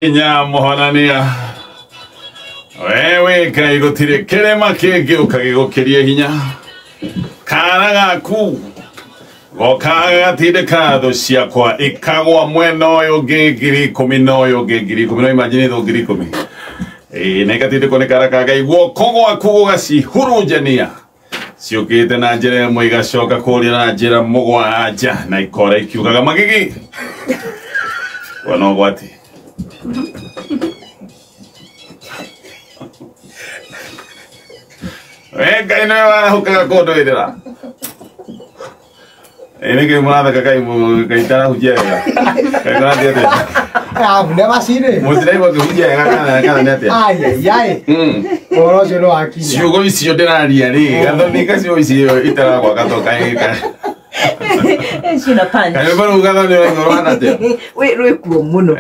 Hinya mũhonania wewe Ngai gũtirĩ kĩrĩma kĩngĩũka gĩgũkĩrie hinya kara gaku goka gatindĩka thũ ciakwa ikagwa mwena ũyũ ũngĩ 10,000 na ũyũ ũngĩ 10,000 no imagine thũ 10,000 ĩĩ na igatindĩkwo nĩ kara ka Ngai guoko gwaku gũgacihurunjania ciũkĩte na njĩra ĩmwe igacoka kũrĩa na njĩra mũgwanja na ikora ikiugaga magigi wona ũgwati. We Ngai nĩwe warahũkaga kũndũĩrĩra. Ĩ nĩkĩ mũratheka kaĩ Ngai tarahunjia wega? Kaĩ kũrathiĩ atĩa? I've never seen it. Mũtiraigua ngĩhunjia wega kana nĩ atĩa? Ai ai ai. Ũhoro ũcio nĩ wakinya. Ciugo icio ndĩraria rĩ, gathoni ciugo icio itaragwa gatoka ĩka. Cina punch. Kaĩ rĩu gathoni ũraigua rũhana atĩa? Wĩ rwĩkuo mũno.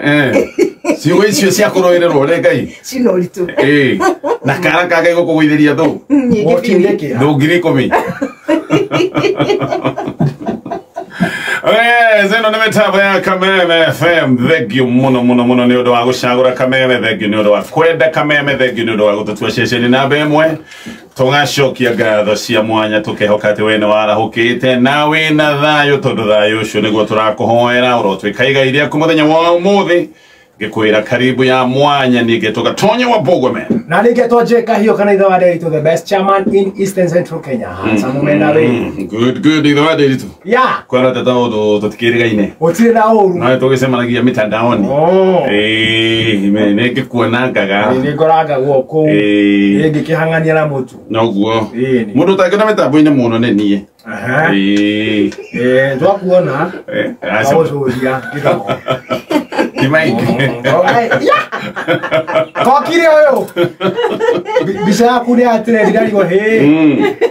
Ciugo icio cia kũrũĩrĩrwo rĩ Ngai. Cina ũritũ. Ĩ na kara ka Ngai gũkũgũithĩria thũ. Nyingĩ biũ. Gũtindĩkĩra. Thũ 10,000. Yes, ĩno nĩ mĩtambo ya Kameme FM. Thank you mũno mũno mũno nĩ ũndũ wa gũcagũra Kameme, thank you nĩ ũndũ wa kwenda Kameme, thank you nĩ ũndũ wa gũtũtua ceceni namba ĩmwe. Tũgacokia ngatho cia mwanya tũkehoka atĩ we nĩ warahũkĩte na wĩna thayũ tondũ thayũ ũcio nĩguo tũrakũhoera ũrotuĩka igai rĩaku mũthenya wa ũmũthĩ. Ngĩkwĩra karibu ya mwanya ningĩ tũgatonya wa Bogome. Na ningĩ J Kahio kana ithe wa Nderitu, the best chairman in Eastern Central Kenya. Handsome mena we. Good good ithe wa Nderitu. Yeah. Kwĩra tata ũndũ tũtikĩrĩgaine. Gũtirĩ na ũru. No tũgĩcemanagia mitandaoni. Oh. Ĩĩ nĩ ngĩkuonangaga. Nĩ ngorangagwo kũu. Ĩĩ Nĩ ngĩkĩhang'ania na mũtu. noguo. Ĩĩ nĩ. Mũndũ ũtangĩona mĩtambo-inĩ mũno nĩ niĩ. Aha. Ĩĩ. Ĩĩ twakuona. Aca. Agũcũria kidogo. Ti maingĩ. Kokire ũyũ. Mbica yaku nĩ atĩrĩ ndirarigwo hĩ.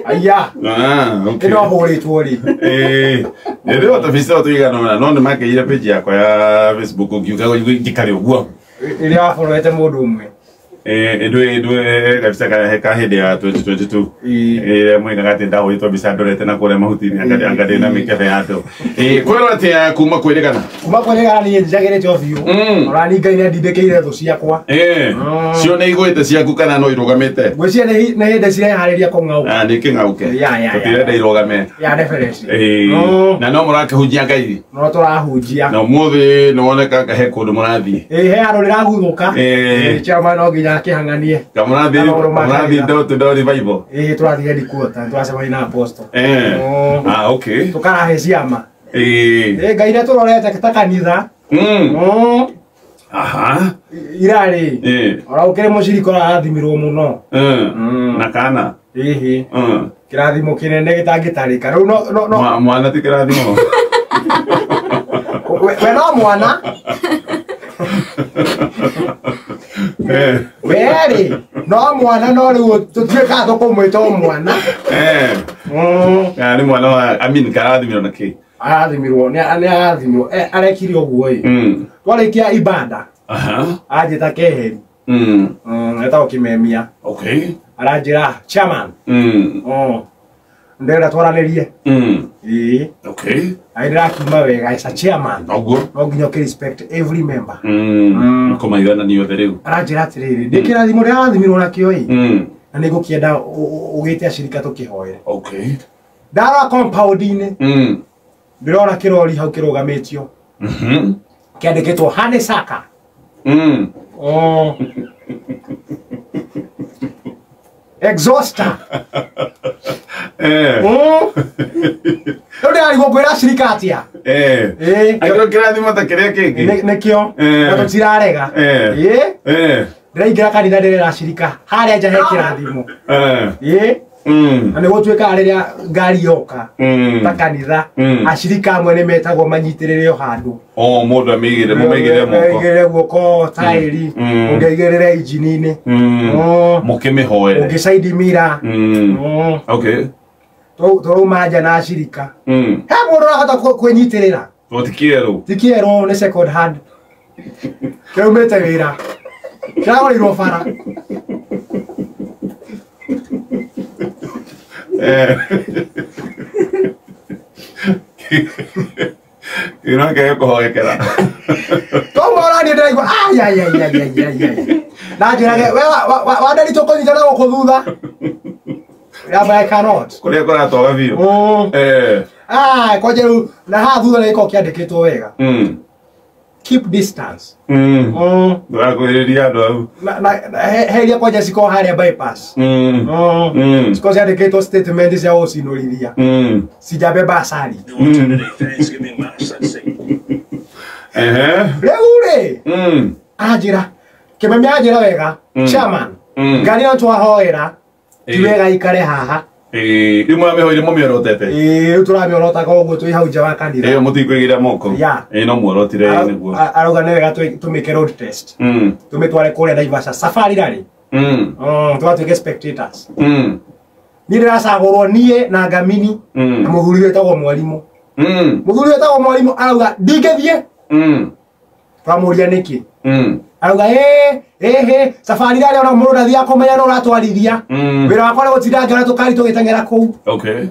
Aya. Ah, okay. Ĩno hũrĩtwo rĩ. Ĩĩ. Nĩ o tũbica tũigana ũna no nĩ makĩire page yakwa ya Facebook ngiuga njikare ũguo. Ĩrĩa waborete mũndũ ũmwe. Ĩndũ kabisa ka hĩndĩ ya 2022. Ĩĩ. Ĩrĩa moigaga atĩ ndahũrĩtwo mbica ndorete na kũrĩa mahuti-inĩ anga ndĩ na mĩkebe ya andũ. Ĩĩ kwĩrwo atĩa kuma kwĩrĩgana? Kuma kwĩrĩgana niĩ njagĩrĩte o biũ. Ona ni Ngai nĩandindĩkĩire thũ ciakwa. Ĩĩ. Cio nĩ igũĩte ciaku kana no irũgamĩte? Ngwĩciria nĩ hĩndĩ cireharĩria kũng'auka. Ah, nĩ kĩng'auke. Ya, ya, ya. Tũtirenda irũgame. Ya definitely. Ĩĩ. Na no mũrakĩhunjia Ngai. No tũrahunjia. Na ũmũthĩ nĩ woneka he kũndũ mũrathiĩ. Ĩĩ he handũ ndĩraguthũka. Ĩĩ. Ĩĩ chairman no nginya akĩhang'anie. Kamũrathiĩ Na maũndũ ma kamũrathiĩ kanitha. door to door revival. Ĩĩ tũrathiĩ headquarter tũracemania na apostle. Eh. Ah, okay. Tũkarahe ciama. Ĩĩ. Ĩĩ Ngai nĩatũrorete ta kanitha. Aha. Irarĩ. Ĩĩ. Ona gũkĩrĩ mũcirika ũrarathimirwo mũno. Na kana. Ĩhĩ. Kĩrathimo kĩnene gĩtangĩtarĩka. Rĩu no no Mwana ti kĩrathimo. We no mwana. We rĩ no mwana no rĩu tũtuĩkaga tũkũmwĩta o mwana. Nĩ mwana wa I mean karathimirwo na kĩ? Arathimirwo nĩ arathimirwo arekire ũguo ĩ. Twarĩkia ibada. Aha. Anjĩta keheri. Etagwo Kĩmemia. Okay. Aranjĩra chairman. Ndĩrenda twaranĩrie. Ĩĩ. Okay. Ai ndĩrakiuma wega as a chairman. Noguo. No nginya ũkĩ respect every member. Kũmaiganania othe rĩu. Aranjĩra atĩrĩrĩ, ndĩ kĩrathimo ndĩrathimirwo nakĩo ĩ. Na nĩngũkĩenda ũgĩte acirika tũkĩhoere. Okay. Ndarora compound-inĩ. Ndĩrona kĩrori hau kĩrũgamĩtio. Kĩandĩkĩtwo Honeysuckle. Oh. Exhauster. Rĩu ndĩrarigwo ngwĩra acirika atĩa? Ĩĩ. Angĩkorwo kĩrathimo ta kĩrĩa kĩngĩ. Nĩkĩo. Na tũtirarega. Ĩĩ. Ndĩraingĩra kanitha ndĩrera acirika harĩa nja he kĩrathimo. Ĩĩ. Na nĩgũtuĩkaga rĩrĩa ngari yoka ta kanitha acirika amwe nĩ metagwo manyitĩrĩre o handũ. O mũndũ amĩigĩre mũmĩigĩre moko. Mũigĩrĩre guoko taĩri, ũngĩigĩrĩre injini-inĩ. Mũkĩmĩhoere. Ũngĩ mira. Okay. Tũrauma nja na acirika. He mũndũ ũrahota kwĩnyitĩrĩra. To ti kĩerũ. Ti kĩerũ nĩ second hand. Kĩraumĩte wĩra. Kĩragũrĩirwo bara. Kĩno kĩgĩkũhoekera. Twauma ona niĩ ndĩraigua ai ai ai ai ai ai ai. Na njĩrage we wandari tũkũnyitana gũkũ thutha. Yeah, but I cannot. Kũrĩa kũratoga biũ. Eh. Ah, kwanja rĩu na haha thutha nĩ gĩkoragwo kĩandĩkĩtwo wega. Keep distance. Ndũrakuhĩrĩria andũ hau. Na heria kwanja cikoragwo harĩa bypass. Cikoragwo ciandĩkĩtwo statement cia gũcinũrithia. Sijabeba asali. Rĩu rĩ, anjĩra Kĩmemia anjĩra wega, chairman, ngari ĩno twahoera ti wega ikare haha. Rĩu mũramĩhoire mũmĩorotete? Ĩĩ, rĩu tũramĩorotaga ũguo twĩ hau nja wa kanitha. Ĩyo mũtikwĩgĩra moko. Ĩĩ, no muorotire nĩguo. Arauga nĩ wega tũmĩke road test. Tũmĩtware kũrĩa Naivasha safari rally. Tũgatuĩke spectators. Niĩ ndĩracagũrwo niĩ na Ngamini na mũthuri wĩtagwo Mwarimũ. Mũthuri wĩtagwo Mwarimũ arauga ndingĩthiĩ. Twamũria nĩkĩ? Arauga ĩĩ safari rally ona mũndũ ndathiaga kũmenya nũ ũratwarithia. Wĩra wakwa nĩ gũtinda ngĩona tũkari tũgĩteng'era kũu. Okay.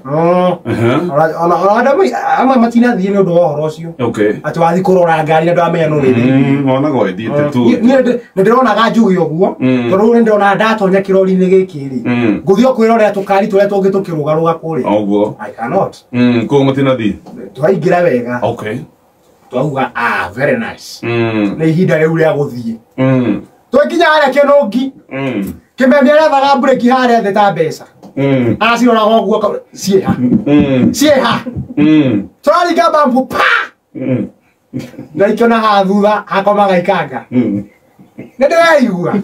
Ona andũ amwe matinathiĩ nĩ ũndũ wa ũhoro ũcio. Okay. Atĩ wathiĩ kũrora ngari na ndwamenya nũ wĩthĩ. Wonaga wĩthiĩte tu. Niĩ nĩ ndĩronaga njuge ũguo tondũ rĩu nĩ ndĩrona ndatonya kĩrori-inĩ gĩkĩ rĩ, ngũthiĩ o kwĩrorera tũkari tũrĩa tũngĩ tũkĩrũgarũga kũrĩa. Ũguo. I cannot. Koguo mũtinathiĩ? Twaingĩra wega. Okay. Twauga ah, very nice. Nĩ ihinda rĩu rĩa gũthiĩ. Twakinya harĩa Kĩnũngi, Kĩmemia arethaga mburĩki harĩa thĩ ta mbeca. Araciroraga ũguo ciĩha. Ciĩha. Tũraringa bambu pa. Ndaikĩona haha thutha hakomaga ikanga. Nĩ ndĩreigua.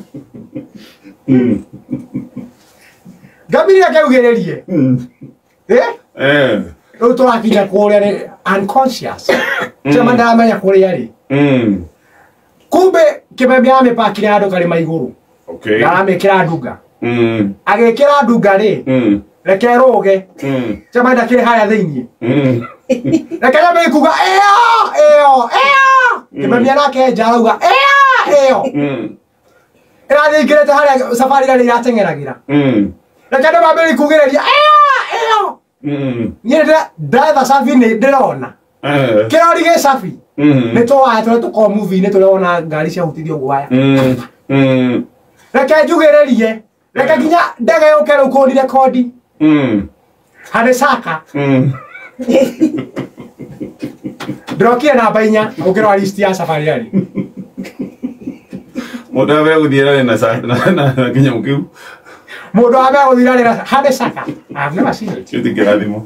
Ngamini reke ugĩrĩrie. Rĩu tũrakinya kũrĩa nĩ unconscious. Chama ndaramenya kũrĩa rĩ. Kumbe Kĩmemia amĩpakire handũ karĩma igũrũ. Okay. Na aramĩkĩra ndunga. Agĩkĩra ndunga rĩ, reke ĩrũge. Chama ndakĩrĩ harĩa thĩiniĩ. Reke nyambe kuga ĩyo ĩyo ĩyo. Kĩmemia nake nja arauga ĩyo ĩyo. Ĩrathiĩ ĩingĩrĩte harĩa safari rally ĩrateng'eragĩra. Reke andũ mambĩrĩrie kugĩrĩria ĩyo ĩyo. Niĩ ndetha cabi nĩ ndĩrona. Kĩrori gĩ cabi. Nĩ tũwaya tũrĩa tũkoragwo movie-inĩ tũrĩa wona ngari ciahutithio ũguo waya. Reke njugĩrĩrie. Reke nginya ndege yũke rĩu kũnirekondi. Harĩ Saka. Ndĩrokire namba 4 gũkĩrora list ya safari rally. Mũndũ wa mbere gũthiĩ rally na kĩnyamũ kĩu. Mũndũ wa mbere gũthiĩ rally na harĩ Saka. I've never seen it. Kĩu ti kĩrathimo.